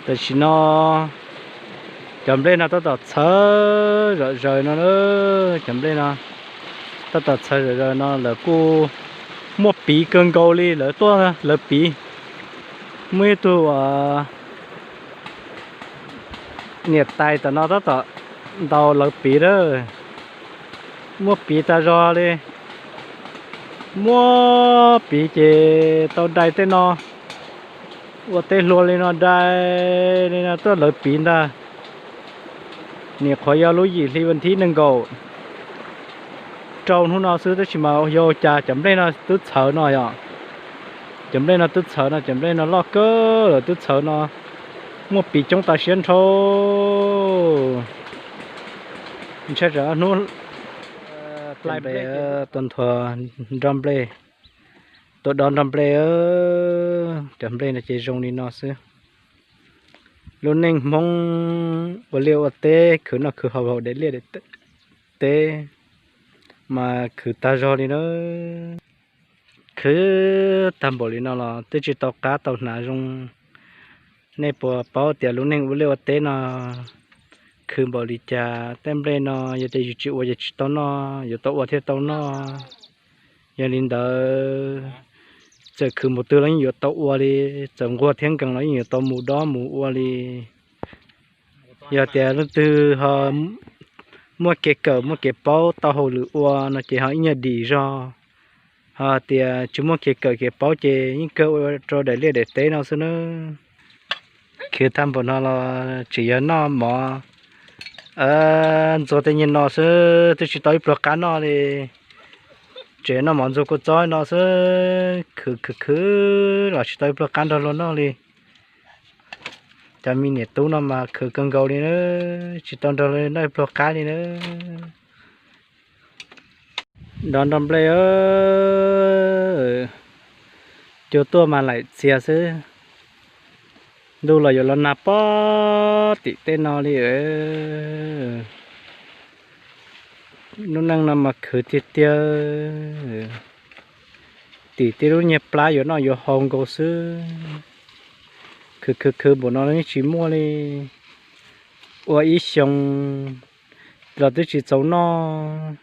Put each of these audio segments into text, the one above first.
Tam sim no cov nplej no tab tom txhawv zom zaws no, cov nplej no tab tom txhawv zom zaws no lawv kuj muaj piv kawg nkaus li, lawv tuaj lawv piv. Muaj ib tug niam tais tom no tab tom ntaus lawv piv lawm. Muaj piv tag zog li. Muaj piv ces tau dai tej no, ua tej hlua li no dai li no tuaj lawv piv ntag. Nim qhuav yog lub yim hli vas thib nees nkaum rau hnub no xwb tab sis mas yog ua cas cov nplej no twb txhawv no yom. Cov nplej no twb txhawv no, cov nplej no loj kawg lawm twb txhawv no, muaj piv coob tas siab nrho. Ntshai tsam hnub tua nthua nroj nplej, tua dob nroj nplej. Cov nplej no ces zoo li no xwb. Lub neej Hmoob ua liaj ua teb khwv noj khwv haus hauv daim liaj daim teb mas khwv tag zog li na. Khwv tag npaum li no los twb tsis tau qab tau hnav zoo. Nej puas paub tias lub neej ua liaj ua teb no khwv npaum li cas? Tej nplej no yog tias yus tsis ua ces tsis tau noj, yuav tau ua thiaj tau noj. Yog li ntawd, txawm khwv npaum twg los yeej yuav tau ua li, txawm nquag thiab nkees los yeej yuav tau mus dob mus ua li. Yog tias leej twg ho muaj kev kawm muaj kev paub tau hauj lwm ua no ces ho ib nyuag dim zog, ho tias tsis muaj kev kawm kev paub ces yeej kawg ua rau daim liaj daim teb no xwb na. Khwv tag npaum no los tseem yog noj mov ntxuag tej nyuag no xwb, twb tsis tau ib pluag qab noj li. Tseem noj mov ntxuag kua txob no xwb, khwv khwv khwv los tsis tau ib pluag qab nrog luag noj li. Cov me niam tub no mas khwv kawg nkaus li na, tsis tau nrog luag noj ib pluag qab li na. Dob nroj nplej, cua tuaj mas laim txias xwb. Ntuj los yuav los nag pob tim tej no li. Lub neej no mas khwv tiag tiag. Tim tej lub nyuag plab yuav noj yuav haus nkaus xwb. Khwv khwv khwv npaum no los yeej tsis muaj li. Ua ib xyoo los twb tsis txaus noj.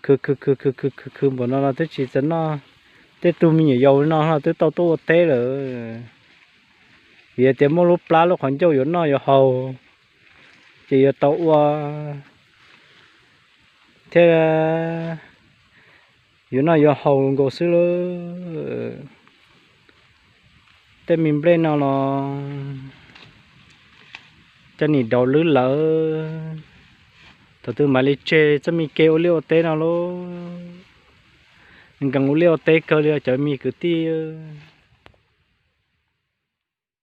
Khwv khwv khwv khwv khwv khwv khwv npaum no los twb tsis txaus noj. Tej tug me nyuam yaus no los twb tau tuaj ua teb lawm. Vim tias muaj lub plab lub qhov ncauj yuav noj yuav haus, ces yuav tau ua thiab, yuav noj yuav haus nkaus xwb lauj. Tej me nplej no los cov nim daus lwb lawm, thaum twg mam li tseg txoj me kev ua liaj ua teb no lauj. Nkees ua liaj ua teb kawg li cov me kwv tij.